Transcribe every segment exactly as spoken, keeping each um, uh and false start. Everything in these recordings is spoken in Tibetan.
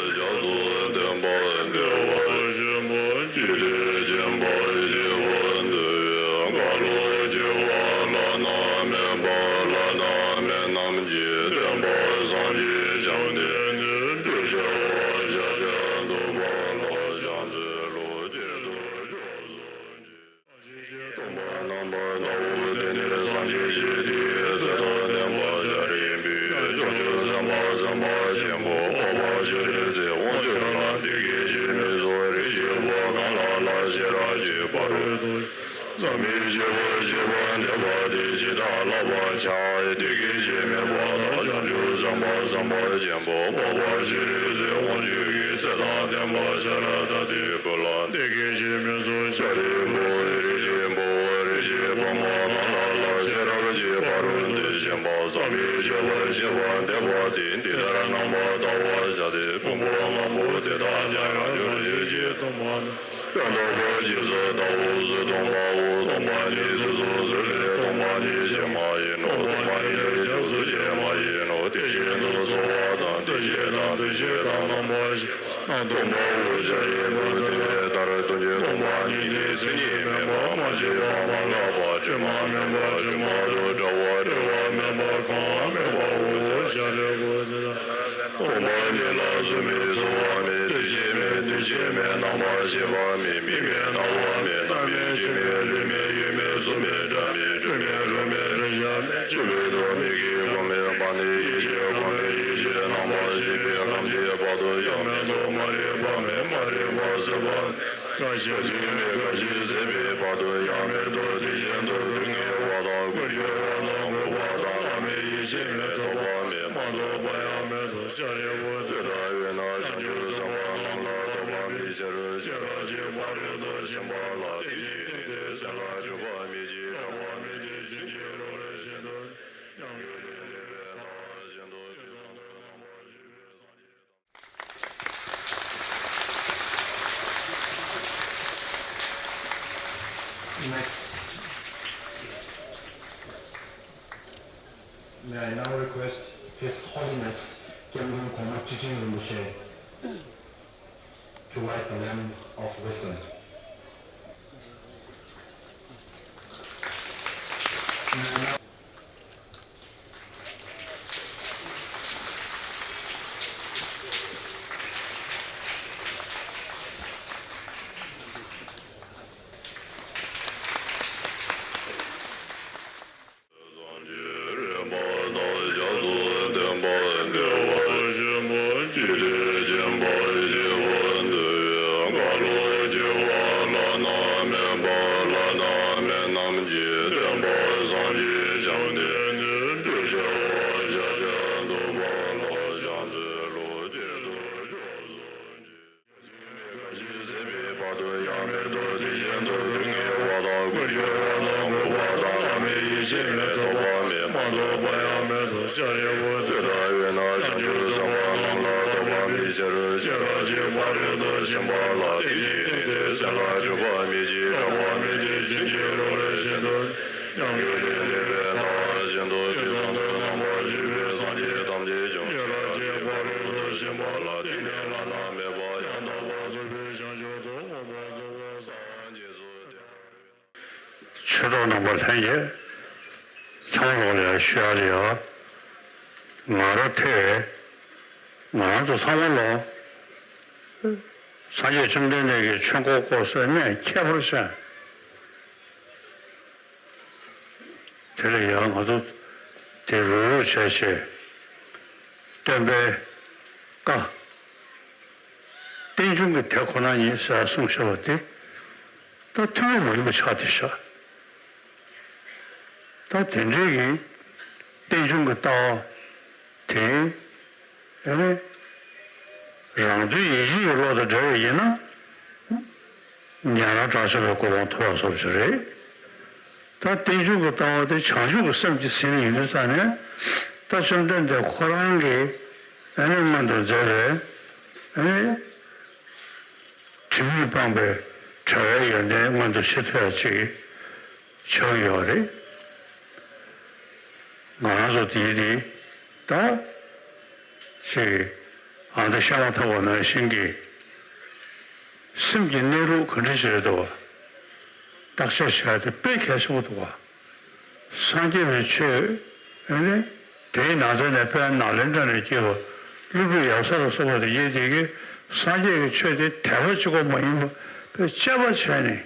རྒྱ་མཚོ་འདོན་པ་བདེ་བ་ཆེན་པོ། འཇིག་རྟེན་ཆེན་པོ་ཞི་བ་འདོད་པའི་བཀའ་སློབ་ཆེ་བ་བླ་ན་མེད་པ། བླ་ན་མེད་རྣམས་ཀྱི་བསྟན་པ་སངས་རྒྱས་བཅོམ་ལྡན་འདས་གདུལ་བྱ་བར་ཤཱཀྱ་ཐུབ་པ་ལ་ཕྱག་འཚལ་ལོ། བསྐྱེད་དོ་ཅོག་སོ། སྟོང་པ་རྣམ་པར་ལྟ་བུ་དེ་ནི་སངས་རྒྱས་ཀྱི་ཐུགས་ཀྱི་ཚེ་དང་ལྡན་པ་ཤཱ་རིའི་བུས་བྱང་ཆུབ་སེམས་དཔའ་སེམས་དཔའ་ཆེན་པོ་འཕགས་པ་སྤྱན་རས་གཟིགས་དབང་ཕྱུག་ལ། བདུད་ཀྱི་སྤྱན་མི་གཟུགས་རིགས་ཀྱི་བུ་གང་ལ་ལ་ཤེས་རབ་ཀྱི་ཕ་རོལ་ཏུ་འཛག་མེད་ཤེས་པར་བྱེད་པ་འདོད་པ་དེ་ཇི་ལྟར་བསླབ་པར་བྱ། བདུད་ཀྱི་སྤྱན་མི་གཟུགས་དང་བྱང་ཆུབ་སེམས་དཔའ་སེམས་དཔའ་ཆེན་པོ་འཕགས་པ་སྤྱན་རས་གཟིགས་དབང་ཕྱུག་གི་ཚེ་དང་ལྡན་པ་ཤཱ་ར་དྭ་ཏིའི་བུ་ལ། བདུད་ཀྱི་སྤྱན་མི་གཟུགས་ཤཱ་རིའི་བུ་རིགས་ཀྱི་བུ་རིགས་ཀྱི་བུ་མོ་གང་ལ་ལ་ཤེས་རབ་ཀྱི་ཕ་རོལ་ཏུ་ཕྱིན་པ་འཛག་མེད་ཤེས་པར་བྱེད་པ་འདོད་པ་དེས་འདི་ལྟར་རྣམ་པར་བལྟ་བར་བྱ་སྟེ། ཕུང་པོ་ལྔ་པོ་དེ་དག་ཀྱང་ཡང་ཡང་ཤེས་ཀྱི་སྟོང་པ་ཉིད། ཡང་དག་པར་རྗེས་སུ་བལྟའོ། སྟོང་པ་ཉིད་སོ་སོར་སོ་ལས། སྟོང་པ་ཉིད་གཞན་མ་ཡིན་ནོ། སྟོང་པ་ཉིད་ལས་ཀྱང་གཟུགས་ཅན་མ་ཡིན་ནོ། དེ་བཞིན་དུ་ཚོར་བ་དང་འདུ་ཤེས་དང་འདུ་བྱེད་དང་རྣམ་པར་ཤེས་པ་རྣམས་སྟོང་པའོ། ཤཱ་རིའི་བུ་དེ་ལྟར་སྟོང་ཉིད་སྟོང་པ་ཉིད་དེ་མཚན་ཉིད་མེད་པ། མ་སྐྱེས་པ། མ་འགགས་པ། དྲི་མ་མེད་པ། དྲི་མ་དང་བྲལ་བ། བྲི་བ་མེད་པ། གང་བ་མེད་པའོ། ཤཱ་རིའི་བུ་དེ་ལྟར་སྟོང་པ་ཉིད་ལ་གཟུགས་མེད། ཚོར་བ་མེད། འདུ་ཤེས་མེད། འདུ་བྱེད་མེད། རྣམ་པར་ཤེས་པ་མེད། མིག་མེད། རྣ་བ་མེད། སྣ་མེད། ལྕེ་མེད། ལུས་མེད། ཡིད་མེད། གཟུགས་མེད། སྒྲ་མེད། དྲི་མེད། རོ་མེད། རེག་བྱ་མེད། ཆོས་མེད་དོ། མིག་གི་ཁམས་མེད་པ་ནས་ཡིད་ཀྱི་ཁམས་མེད། ཡིད་ཀྱི་རྣམ་པར་ཤེས་པའི་ཁམས་ཀྱི་བར་དུ་ཡང་མེད་དོ། མ་རིག་པ་མེད། མ་རིག་པ་ཟད་པ་མེད། རྒ་ཤི་ཚད་མེད། རྒ་ཤི་ཟད་པའི་བར་དུ་ཡང་མེད་དོ། དེ་བཞིན་དུ་སྡུག་བསྔལ་བ་དང་ཀུན་འབྱུང་བ་དང་འཁོར་བ་དང་བླ་མེད་ཡེ་ཤེས་མེད། ཐོབ་པ་མེད། མ་ཐོབ་པ་ཡང་མེད་དོ། ཤཱ་རིའི་བུ་དེ་ལྟ་བས་ན་བྱང་ཆུབ་སེམས་དཔའ་རྣམས་ལ་ཐོབ་པ་མེད་ཕྱིར། སྐྱེ་རྒ་ཆད་པ་རེ་དོགས་ཤིན་པ་ལ་དེ་བཞིན་ཉིད་དེ་སེམས་ལ་འཁྲུལ་པ་མེད་ཅིང་སྐྲག་པ་མེད་དེ། ཕྱིན་ཅི་ལོག་ལས་གཞན་དུ་མྱང་འགྱུར་ཏེ། དེ་བས་ན་གཞན་དུ་དུས་གསུམ་དུ་རྣམ་པར་ཤེས་པའི་སངས་རྒྱས། Next, may I now request His Holiness Khyentse Kongma Trijang Rinpoche to light the lamp of wisdom. སངས་རྒྱས་རིག་པ་དང་ཞབས་སུ་ལྡན་པ་བདེ་བ་ཆེན་པོ། འཇིག་རྟེན་ཆེན་པོ་ཞི་བ་འདུལ་བའི་བཀའ་སློབ་ཆེ་བ་བླ་ན་མེད་པ། བླ་ན་མེད་རྣམས་ཀྱི་བསྟན་པ་སངས་རྒྱས་བཅོམ་ལྡན་འདས་གདུལ་བྱ་བ་ཤཱཀྱ་ཐུབ་པ་ལ་ཕྱག་འཚལ་ལོ། བསྐྱེད་དོ་ཅོག་གསུམ་གྱི། རྒ་ཤི་ཟད་པའི་བར་དུ་ཡང་མེད་དོ། དེ་བཞིན་དུ་སྡུག་བསྔལ་བ་དང་ཀུན་འབྱུང་བ་དང་འཁོར་བ་དང་བླ་མེད་ཡེ་ཤེས་མེད། ཐོབ་པ་མེད། མ་ཐོབ་པ་ཡང་མེད་དོ། ཤཱ་རིའི་བུ་དེ་ལྟ་བས་ན་བྱང་ཆུབ་སེམས་དཔའ་རྣམས་ལ་ཐོབ་པ་མེད་ཕྱིར། སྐྱེ་རྒ་ཆད་པ་རེ་དོགས་ཤིན་པ་ལ་དེ་བཞིན་ཉིད་དེ་སེམས་ལ་འཁྲུལ་པ་མེད་ཅིང་སྐྲག་པ་མེད་དེ། ཕྱིན་ཅི་ལོག་ལས་གཞན་དུ་མྱང་འགྱུར་ཏེ། དེ་བས་ན་གཞན་དུ་དུས་གསུམ་དུ་རྣམ་པར་ཤེས་པའི་སངས་རྒྱས་ཐམས་ཅད་ཀྱང་སྐྱེ་རྒ་ཆད་པ་རེ་དོགས་ཤིན་པ་ལ་བརྟེན་ནས་བླ་ན་མེད་པ་ཡང་དག་པར་རྫོགས་པའི་བྱང་ཆུབ་ཏུ་འོངས་པ་རྫོགས་པ་སངས་རྒྱས་སུ་གྲུབ། ཆོས་གྲོགས་རྣམ་པ་ལྷན་རྒྱས་ཚང་མ་ལོག་ལ་ཡང་ཞུ་ཡག་རེད་ཡ། ང་རང་ཐེ་ང་རང་ཚོ་ཚང་མ་ལོག་སངས་རྒྱས་བཅོམ་ལྡན་འདས་ཀྱི་ཆོས་འཁོར་བསྐོར་སའི་གནས་ཁྱད་པར་ཅན། དེ་ལ་ཡང་ང་ཚོ་དེ་རུག་རུག་བྱས་བྱས་སྟོན་པའི་བཀའ། རྟེན་འབྱུང་གི་དེ་ཁོ་ན་ཉིད་ཟེར་གསུངས་བཞག་པ་དེ་ད་ཐུན་མོང་མ་ཡིན་པ་ཆགས་བསྡད་ཤག་ད་དེ་འདྲའི་གི་རྟེན་འབྱུང་གི་ལྟ་བ་དེ་ཨ་ནི་རང་དོན་ཡིད་བྱེད་ཀྱི་བློ་དང་འདྲ་བ་ཡིན་ན། ཉན་རང་བྲག་ཆ་བའི་གོ་འཕང་ཐོབ་ཡག་བཟོ་བ་ཞིག་རེད། ད་རྟེན་འབྱུང་གི་ལྟ་བ་དེ་བྱང་ཆུབ་ཀྱི་སེམས་ཀྱིས་ཟིན་ཡོང་དུས་ཙང་ནས། ད་བཅོམ་ལྡན་འདས་ཁོ་རང་གིས་ཨ་ནི་སྔོན་དུ་མཛད་པའི་ཨ་ནི་དྲི་མས་སྤངས་པའི་བྲལ་བའི་ཡོན་ཏན་མངོན་དུ་བྱེད་ཐུབ་ཡག་ཅིག་ཆགས་ཡོད་རེད། ང་རང་ཚོ་དེའི་དེ་ད་ཅིག་ ཨ་ད་བཤད་མ་ཐག་པ་ནང་བཞིན་གྱི་སེམས་ཀྱི་གནས་ལུགས་ག་འདྲ་ཞིག་རེད་འདུག་བ། བརྟག་དཔྱད་བྱ་ཡ་དེ་དཔེ་གལ་ཆེན་པོ་འདུག་བ། སངས་རྒྱས་པའི་ཆོས་ཨེ་ནི་དེའི་ནང་ཚན་ནས་དཔལ་ནཱ་ལེནྡྲ་ནས་སྐྱེས་པ་ཀླུ་སྒྲུབ་ཡབ་སྲས་ལ་སོགས་པ་དེ་ཡིན་དེ་གི་སངས་རྒྱས་ཀྱི་ཆོས་དེ་དད་པ་གཅིག་པོ་མ་ཡིན་པ་དཔེ་དཔྱད་པ་བྱས་ནས།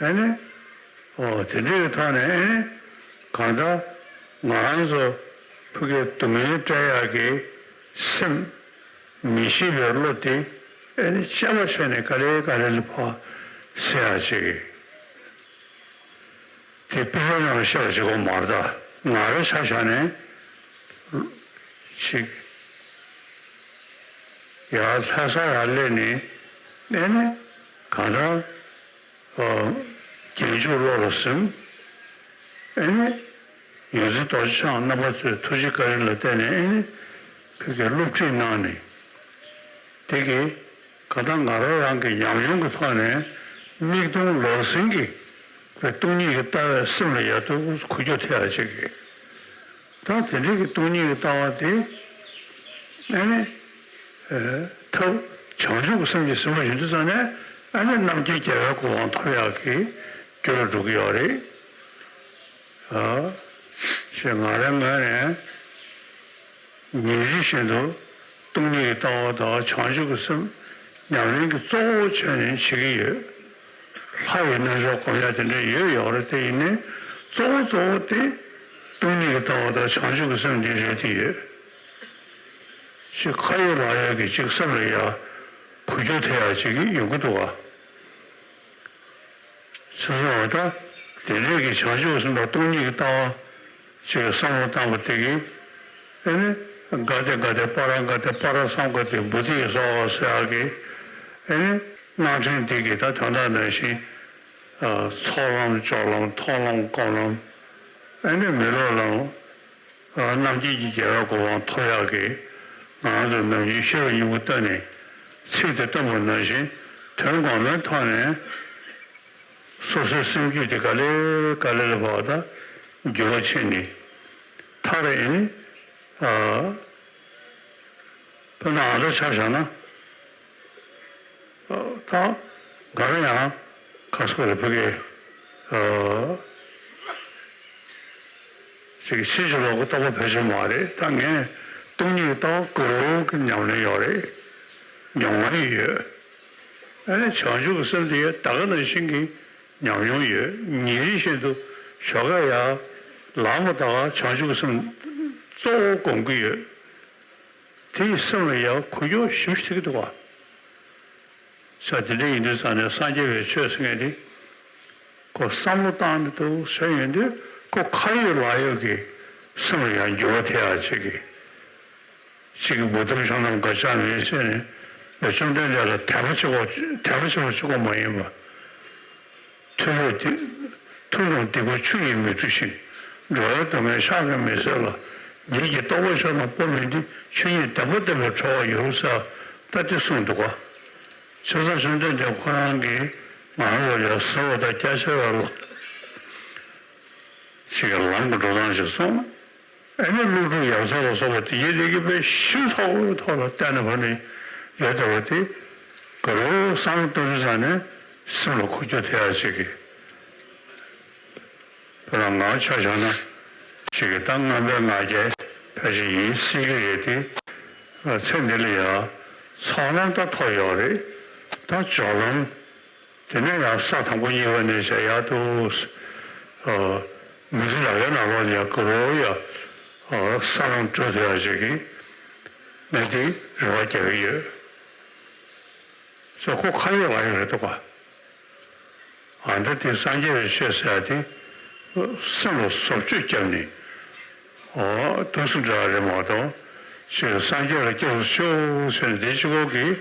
ཨེ་ནི། ཨོ་དེ་འདྲའི་ཐོག་ནས་ཨེ་ནི། གང་ལྟར་ང་རང་ཚོ་ཕ་གིའི་སྡུག་བསྔལ་བྲལ་ཡག་གི་སེམས་མི་ཤེས་པའི་བློ་དེ་ཨེ་ནི་དཔྱད་པ་བྱས་ནས་ག་ལེ་ག་ལེ་ལ་ཕར་སེལ་ཡག་ཅིག་གི་དེ་དཔེ་ཆ་ནང་ལ་བཤད་པ་ཅིག་གོ་མ་རེད་ད། ང་རང་ཆ་བཞག་ནས་ཅིག་ཡར་ལྷ་ས་ཡར་སླེབས་ནས་ཨེ་ནི་གང་ལྟར། རྒྱན་འཇུག་བློ་ལ་ཟིན། ཨེ་ནི། ཡོངས་འཛིན་རྡོ་རྗེ་འཆང་རྣམ་པ་ཚོའི་ཐུགས་རྗེ་བཀའ་དྲིན་ལ་བརྟེན་ནས་ཨེ་ནི། བོད་ཀྱི་སློབ་ཁྲིད་གནང་ནས། དེ་གིས་གང་ལྟར་ང་རང་རང་གི་ཉམས་མྱོང་གི་ཐོག་ནས་མིག་མཐོང་ལག་ཟིན་གྱི་བའི་སྟོང་ཉིད་ཀྱི་ལྟ་བས་སེམས་ལ་ཡག་ཏུ་འཁོར་རྒྱུག་ཐེབས་ཡག་ཅིག་གི་ད་དེ་འདྲའི་གི་སྟོང་ཉིད་ཀྱི་ལྟ་བ་དེ་ཨེ་ནི། ཐབས་བྱང་ཆུབ་ཀྱི་སེམས་ཀྱིས་ཟིན་པ་ཡིན་དུས་ཙང་ནས་ཨ་ནི་རྣམ་མཁྱེན་རྒྱལ་བའི་གོ་འཕང་ཐོབ་ཡག་གི་རྒྱུ་ལ་འགྲོ་གི་ཡོད་རེད། ཨ། ཞེས་ང་རའི་ངོས་ནས་ཉིན་རེ་བཞིན་དུ་སྟོང་ཉིད་ཀྱི་ལྟ་བ་དང་བྱང་ཆུབ་ཀྱི་སེམས་ཉམས་ལེན་གྱི་གཙོ་བོ་བྱས་ནས་བྱེད་ཀྱི་ཡོད། ལྷ་ཡི་རྣལ་འབྱོར་སྒོམ་ཡག་དེ་འདྲ་ཡོད་ཡོད་རེད་དེ་ཡིན་ནའི་གཙོ་བོ་གཙོ་བོ་དེ་སྟོང་ཉིད་ཀྱི་ལྟ་བ་དང་བྱང་ཆུབ་ཀྱི་སེམས་འདི་རེད་དེ་ཡོད། ཅིག་ཁ་ཡོད་ལག་ཡོད་ཀྱི་ཅིག་སེམས་ལ་ཡ་འགུལ་སྐྱོད་ཐེབས་ཡག་ཅིག་ཡོང་གི་འདུག་ག་བྱས་ཙང་ད་དེ་འདྲས་ཀྱི་བྱང་ཆུབ་སེམས་དང་སྟོང་ཉིད་ཀྱི་ལྟ་བ་ཅིག་བསམ་བློ་བཏང་བ་དེ་གིས་ཨེ་ནི་དགའ་བདེ་དགའ་བདེ་པ་ར་དགའ་བདེ་པ་ར་བསམ་དགའ་བདེ་བུ་དེ་ཡི་སོགས་ཟེར་ཡག་གི་ཨེ་ནི་སྣང་ཕྲན་དེ་གི་ད་དོན་དག་ནང་བཞིན་ཚོགས་ལམ་སྦྱོར་ལམ་མཐོང་ལམ་སྒོམ་ལམ་ཨེ་ནི་མི་སློབ་ལམ། རྣམ་མཁྱེན་གྱི་རྒྱལ་བའི་གོ་འཕང་ཐོབ་ཡག་གི་ང་རང་ཚོ་ནམ་རྒྱུན་ཤེས་རབ་སྙིང་པོ་བཏོན་ནས་ཚིག་དེ་བཏོན་པ་ནང་བཞིན་དོན་གོང་མའི་ཐོག་ནས་སོ་སོའི་སེམས་རྒྱུད་དེ་ག་ལེ་ག་ལེ་ལ་བབ་ད་འགྱུར་བ་ཕྱིན་ནས་མཐར་ཨེ་ནི་དཔེར་ན་ང་ཚོ་ཆ་བཞག་ན། ད་ག་རེ་ཡང་ཁ་སྐོར་རེ་ཕ་གི་ཅིག་ཕྱིན་ཅི་ལོག་གི་རྟོགས་པ་ཕལ་ཆེར་མ་རེད། ད་ངས་སྟོང་ཉིད་ཀྱི་ལྟ་བ་གུ་རུ་གི་ཉམས་ལེན་ཡོད་རེད། མྱོང་བ་ཡོད། ཨ་ནི་བྱང་ཆུབ་ཀྱི་སེམས་དེ་ད་ག་ནང་བཞིན་གྱི་ཉམས་མྱོང་ཡོད། ཉིན་རེ་བཞིན་དུ་ཞོགས་ཀ་ཡར་ལངས་པ་ད་ག་བྱང་ཆུབ་ཀྱི་སེམས་གཙོ་བོ་སྒོམ་གྱི་ཡོད། དེ་ཡི་སེམས་ལ་ཡང་འགུལ་སྐྱོད་ཞིབ་ཞིག་ཐེབས་ཀྱི་འདུག་བ། ས་དེ་འདྲ་ཡིན་དུས་ཙང་ནས་སངས་རྒྱས་པའི་ཆོས་ཟེར་མཁན་དེ། ཁོ་བསམ་བློ་བཏང་ནས་འདུག་ཟེར་ཡོང་དུས་ཁོ་ཁ་ཡོད་ལག་ཡོད་ཀྱི་སེམས་ལ་ཡང་འགྱུར་བ་ཐེབས་ཡག་ཅིག་གི་གཅིག་གི་བུ་ཐུབ་ཤོང་ནམ་ག་ཅག་མེད་ཟེར་ནས་བཅོམ་ལྡན་འདས་ལ་དད་པ་བྱེད་དགོས་དད་པ་བྱེད་པ་གཅིག་པོ་མ་ཡིན་པ། ཐུབ་རེད་དེ། ཐུབ་རུང་སྡིག་པ་ཆུ་ཡིས་མི་འཁྲུ་ཞིང་། འགྲོ་བའི་སྡུག་བསྔལ་ཕྱག་གིས་མི་སེལ་ལ། ཉིད་ཀྱི་རྟོགས་པ་ཤར་ན་སྤོ་མི་འདི། ཆོས་ཉིད་བདེན་པ་བསྟན་པའི་གྲོགས་ཡོད་ཟེར་ད་འདི་གསུངས་འདུག་ག་བྱས་ཙང་བཅོམ་ལྡན་འདས་ཁོ་རང་གིས་ང་རང་ཚོ་ལ་ཟེར་བ་དང་རྒྱ་ཆེ་བ་ལ་ཞིག་གི་ལམ་གྱི་འགྲོ་སྟངས་ཤིག་གསུངས། ཨ་ནི་ཀླུ་སྒྲུབ་ཡབ་སྲས་ལ་སོགས་པ་དེ་ཡི་ལས་ཀྱི་དཔེ་ཞིབ་ཚགས་པོའི་ཐོག་ལ་བལྟས་ནས་བར་ནས་ཡོད་བསྡད་པ་དེ་ག་རེ་བསམ་བློ་གཏོང་དུས་ཙང་ནས་སེམས་ལ་འགུལ་སྐྱོད་ཐེབས་ཡག་ཅིག་གི་དཔེར་ན་ང་ཆ་བཞག་ན་ཅིག་གི་ད་རྔམ་པའི་ང་རྒྱལ་ཕལ་ཆེར་ཡིན་སྲིད་ཀྱི་རེད་དེ། ཚེ་འདི་ལ་ཡང་ཚོགས་ལམ་ད་ཐོབ་ཡོད་རེད། ད་སྦྱོར་ལམ། དེ་ནས་ཡང་ས་དང་པོ་གཉིས་པ་ནས་བྱས་ཡག་ཏུ། མི་ཚེ་ལ་ཡང་ནང་ལོགས་ལ་ཡང་གུ་རུ་ཡང་ས་ལམ་བགྲོད་ཐུབ་ཡག་ཅིག་གི་གནས་དེ་རེ་བ་རྒྱག་གི་ཡོད། སོ་ཁོ་ཁ་ཡོད་ལག་ཡོད་རེད་འདུག་ག་ཨ་འདྲ་དེ་སངས་རྒྱས་པའི་ཆོས་ཟེར་ཡག་དེ་སེམས་ལ་བཟོ་བཅོས་བརྒྱབ་ནས་འདུག་སེ་འདྲ་རེད་མ་གཏོགས་ཅིག་སངས་རྒྱས་ལ་སྐྱབས་སུ་མཆིའོ་ཟེར་ནས་དེ་གཅིག་པོ་གིས།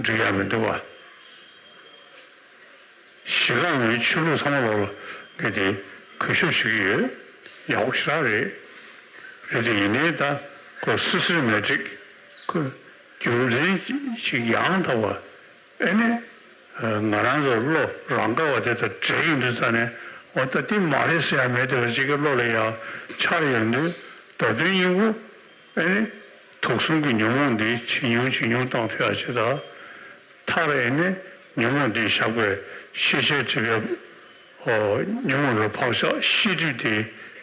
འགྲིག་ཡག་མི་འདུག་བ། གཞི་རྐང་ངའི་ཆོས་ལུགས་ཚང་མ་ལོག་ལ་ངས་དེ་གུས་ཞབས་བྱེད་ཀྱི་ཡོད། ཡག་པོ་ཞེ་དྲག་རེད། རེད་དེ་ཡིན་ནའི་ད་ཁོ་སི་སི་མེ་ཊིག་ཁོ་རྒྱུ་མཚན་ཅིག་ཡང་དག་པ་ཨེ་ནི་ང་རང་ཚོ་བློ་རང་ག་བ་དེ་དང་འབྲེལ་ཡོང་དུས་ཙང་ནས་འོ་ད་དེ་མ་རེད་ཟེར་ཡག་མེད་དེ་བ་ཅིག་གི་བློ་ལ་ཡང་འཆར་ཡོང་དུས་མདོ་དོན་སྙིང་པོ། ཨེ་ནི་དུག་གསུམ་གྱི་ཉོན་མོངས་འདི་ཇེ་ཉུང་ཇེ་ཉུང་བཏང་ཐུབ་ཡ་ཅིག་དང་། མཐར་ཨེ་ནི་ཉོན་མོངས་འདི་བཞག་པའི་ཤེས་བྱའི་སྒྲིབ་པའི་ཨོ་ཉོན་མོངས་པའི་བག་ཆགས་ཤེས་སྒྲིབ་དེ་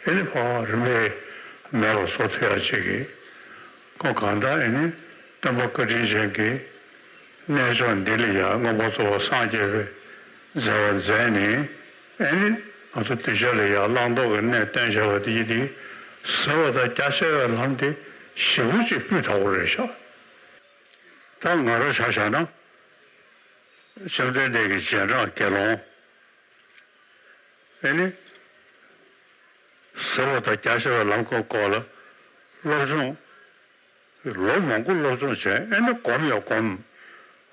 ཨེ་ནི་ཕར་རིམ་པས་མེད་པར་བཟོ་ཐུབ་ཡ་ཅིག་གི། ཁོ་གང་ལྟར་ཨེ་ནི་སྟོན་པ་བཀའ་དྲིན་ཅན་གྱི་རྣལ་འབྱོར་འདི་ལ་ཡང་མངོན་པར་རྫོགས་པར་སངས་རྒྱས་པའི་མཛད་པ་མཛད་ནས། ཨེ་ནི་ང་ཚོ་གདུལ་བྱ་ལ་ཡང་བླང་དོར་གྱི་གནས་སྟོན་བྱ་བ་དེ་ཡིན་ཏེ། ཟབ་པ་དང་རྒྱ་ཆེ་བའི་ལམ་དེ་ཞེ་པོ་ཅིག་སྤུས་དག་པོ་རེད་ཤག་ད་ང་རང་ཆ་བཞག་ན། བཅོམ་ལྡན་འདས་ཀྱི་རྗེས་འབྲང་དགེ་སློང་ཨེ་ནི་ཟབ་པ་དང་རྒྱ་ཆེ་བའི་ལམ་གྱི་སྐོར་ལ་སློབ་སྦྱོང་ལོ་མང་པོ་སློབ་སྦྱོང་བྱས། ཨེ་ནི་སྒོམ་ཡང་སྒོམ།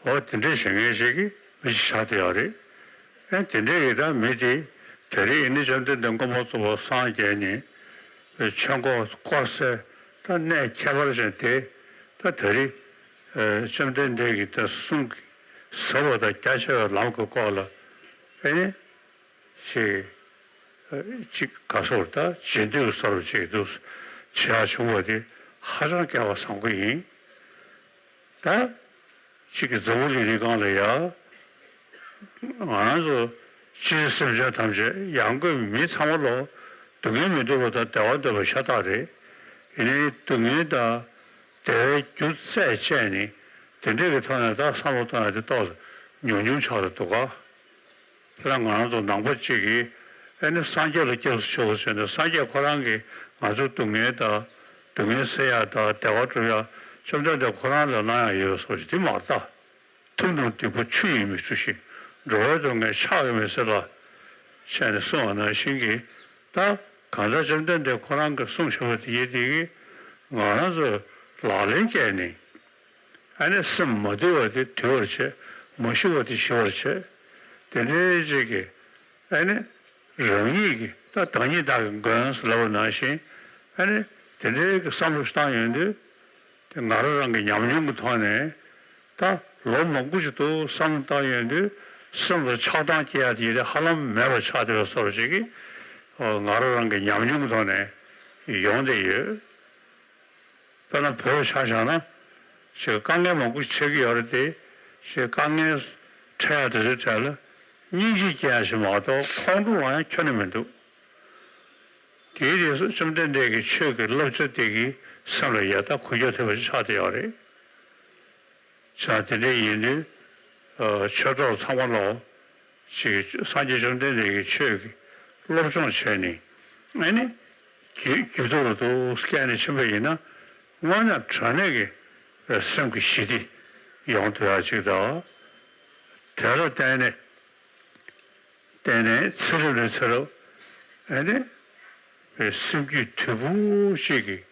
འོ་དེ་འདྲས་བྱེད་མཁན་ཞིག་གི་མི་ཞིག་ཆགས་བསྡད་ཡོད་རེད། ཨེ་དེ་འདྲས་ཡིན་ད་མི་དེ་དེ་རིང་ཨེ་ནི་བཅོམ་ལྡན་འདས་མངོན་པར་རྫོགས་པར་སངས་རྒྱས་ནས་ཆོས་འཁོར་བསྐོར་སའི་ད་གནས་ཁྱད་པར་ཅན་དེ། ད་དེ་རིང་བཅོམ་ལྡན་འདས་ཀྱི་ད་གསུང་གི་ཟབ་པ་དང་རྒྱ་ཆེ་བའི་ལམ་གྱི་སྐོར་ལ་ཨེ་ནི། ཅིག་ཅིག་ག་སོར་ད་རྗེས་ཟློས་སོར་ཅིག་འདུག་བྱེད་ཡག་བྱུང་བ་དེ་ཧ་ཅང་སྐལ་བ་བཟང་པོ་ཡིན། ད་ཅིག་གི་འཛམ་བུ་གླིང་འདིའི་སྒང་ལ་ཡ། ང་རང་ཚོ་སྤྱིར་སེམས་ཅན་ཐམས་ཅད་ཡང་སྒོས་མི་ཚང་མ་ལོ་སྡུག་བསྔལ་མི་འདོད་པ་དང་བདེ་བ་འདོད་པ་ཤ་སྟག་རེད། ཡིན་ནའི་སྡུག་བསྔལ་དང་བདེ་བའི་རྒྱུ་རྩད་བཅད་ནས་དེ་འདྲས་ཀྱི་ཐོག་ནས་ད་བསམ་བློ་བཏང་ཡ་དེ་ཏོག་ཙམ་ཉུང་ཉུང་ཆགས་འགྲོ་འདུག་ག་དཔེར་ན་ང་རང་ཚོ་ནང་པ་གཅིག་གིས་ཨེ་ནི་སངས་རྒྱས་ལ་སྐྱབས་སུ་མཆིའོ་ཟེར་ནས། སངས་རྒྱས་ཁོ་རང་གིས་ང་ཚོའི་སྡུག་བསྔལ་དང་སྡུག་བསྔལ་སེལ་ཡག་དང་བདེ་བ་སྒྲུབ་ཡག་བཅོམ་ལྡན་འདས་ཁོ་རང་ལ་གནང་ཡག་ཡོད་པའི་བཟོ་ཞིག་དེ་མ་རེད་ད། ཐུབ་རྣམས་སྡིག་པ་ཆུ་ཡིས་མི་འཁྲུ་ཞིང་། འགྲོ་བའི་སྡུག་བསྔལ་ཕྱག་གིས་མི་སེལ་ལ། ཞེས་ནས་གསུངས་པ་ནང་བཞིན་གྱི། ད་གང་ལྟར་བཅོམ་ལྡན་འདས་ཁོ་རང་གིས་གསུངས་བཞག་པ་དེ་ཡིན་དེ་གིས་ང་རང་ཚོས་ལག་ལེན་བཀལ་ནས། ཨ་ནི་སེམས་མ་དུལ་བ་དེ་དུལ་བར་བྱེད། མ་ཞི་བ་དེ་ཞི་བར་བྱེད། དེ་འདྲའི་ཅིག་གི་ཨ་ནི་རང་ཉིད་ཀྱི་ད་བདག་ཉིད་བདག་གི་མགོན་ཟེར་ལབ་པ་ནང་བཞིན། ཨ་ནི་དེ་འདྲའི་གི་བསམ་བློ་ཞིག་བཏང་ཡོང་དུས། དེ་ང་རང་རང་གི་ཉམས་མྱོང་གི་ཐོག་ནས་ད་ལོ་མང་པོ་ཞིག་ཏུ་བསམ་བློ་བཏང་ཡོང་དུས། སེམས་ལ་ཆགས་སྡང་སྐྱེ་ཡ་དེ་ཧ་ལམ་མེད་པ་ཆགས་བསྡད་པ་བཟོ་འདྲ་ཅིག་གི་ང་རང་རང་གི་ཉམས་མྱོང་གི་ཐོག་ནས་ཡོང་བསྡད་ཡོད། དཔེར་ན་བོད་ཆ་བཞག་ན། ཅིག་དཀའ་ངལ་མང་པོ་ཞིག་འཕྲད་ཀྱི་ཡོད་རེད་དེ། ཅིག་དཀའ་ངལ་འཕྲད་ཡ་དེ་ཚོའི་གྲས་ལ་སྙིང་རྗེ་སྐྱེ་ཡ་ཞིག་མ་གཏོགས་ཁོང་ཁྲོ་ལངས་ཡ་ཁྱོན་ནས་མི་འདུག་དེའི་རྗེས་སུ་བཅོམ་ལྡན་འདས་ཀྱི་ཆོས་ཀྱི་བསླབ་བྱ་དེ་གིས་སེམས་ལ་ཡ་ད་འགུལ་སྐྱོད་ཐེབས་པ་ཞིག་ཆགས་བསྡད་ཡོད་རེད། བྱས་ཙང་དེ་འདྲ་ཡིན་དུས། ཨ་ཆོས་གྲོགས་ཚང་མ་ལོ། ཅིག་སངས་རྒྱས་བཅོམ་ལྡན་འདས་ཀྱི་ཆོས་ཀྱི་སློབ་སྦྱོང་བྱས་ནས། ཨ་ནི་རྒྱུད་རྒྱུད་ཐོག་ལ་འདུག་སྐྱེས་ནས་ཕྱིན་པ་ཡིན་ན། དངོས་གནས་དྲང་གནས་ཀྱི་སེམས་ཀྱི་ཞི་བདེ་ཡོང་ཐུབ་ཡག་ཅིག་དང་། དེ་ལ་བརྟེན་ནས། བརྟེན་ནས་ཚེ་རབས་ནས་ཚེ་རབས་ཨེ་ནི་སེམས་རྒྱུད་དུལ་པོ་ཞིག་གིས་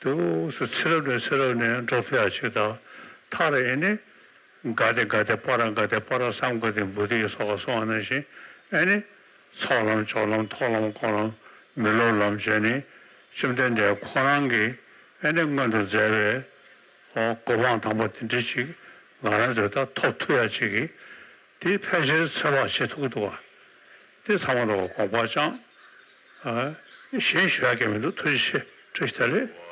འདུག་སེ་ཚེ་རབས་ནས་ཚེ་རབས་ནས་འགྲོ་ཐུབ་ཡག་ཅིག་དང་། མཐར་ཨེ་ནི་ག་དེ་ག་དེ་པ་ར་ག་དེ་པ་ར་སཾ་ག་དེ་བོ་དྷི་སོགས་སོགས་ནང་བཞིན། ཨེ་ནི་ཚོགས་ལམ་སྦྱོར་ལམ་ཐོག་ལམ་སྐོར་ལམ་མི་སློབ་ལམ་བྱས་ནས། བཅོམ་ལྡན་འདས་ཁོ་རང་གིས་ཨེ་ནི་སྔོན་དུ་མཛད་པའི་གོ་འཕང་དམ་པ་དེ་འདྲ་ཅིག་ང་རང་ཚོས་ད་ཐོབ་ཐུབ་ཡག་ཅིག་གི། དེ་ཕལ་ཆེར་ཚོད་དཔག་བྱེད་ཐུབ་ཀྱི་འདུག་བ། དེ་ཚང་མ་ལ་དགོངས་པ་བཅངས། ཨ། གཞན་ཞུ་ཡག་གི་མི་འདུག་ཐུགས་རྗེ་ཆེ། བཀྲ་ཤིས་བདེ་ལེགས།